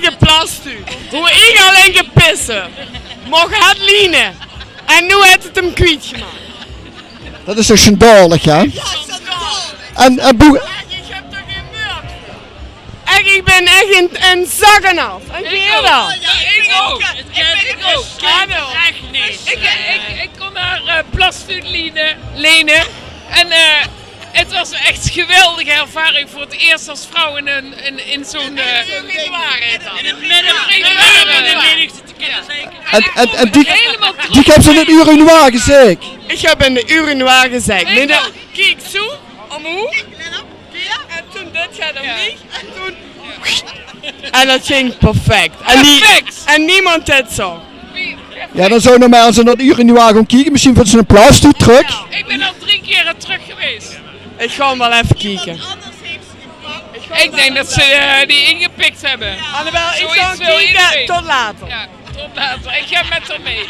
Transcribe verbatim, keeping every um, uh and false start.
Geplast u. Hoe ik al in gepisse. Mocht het liene. En nu het het hem kwietgemaakt. Dat is toch sjandalig, hè? En, en boe- Ech, ich höb d'r gein wäörd veur. Ech, ich bin ech ein, ein zak en af. En geer dan? Ich ouch. Ich ouch. Hallo. Ich, ich, ich kóm heur, eh, plastuut lene. En, eh, het was echt een geweldige ervaring voor het eerst als vrouw in, een, in, in zo'n, eh, in het midden van de menigte. En, en, en die, die höbs se in 't urinoir gezeik? Ich höb in de urinoir gezeik. Nae, dan kiek ich zoe ómhoeg. En toen dit gaon ich en toen. En dat ging perfect. En, nie, en niemand deed zo. Jao, dan zou nog mer ins in dat urinoir gaon kieke. Mesjien vónj ze 'n plastuut trök. Ich bin al drie kier trök gewaes. Ich gaon waal effe kieke. Ich dink dat ze, eh, die ingepik höbbe. Annabel, ich gaon kieke. Tot later. Jao, tot later. Ich gaon mit häör mit.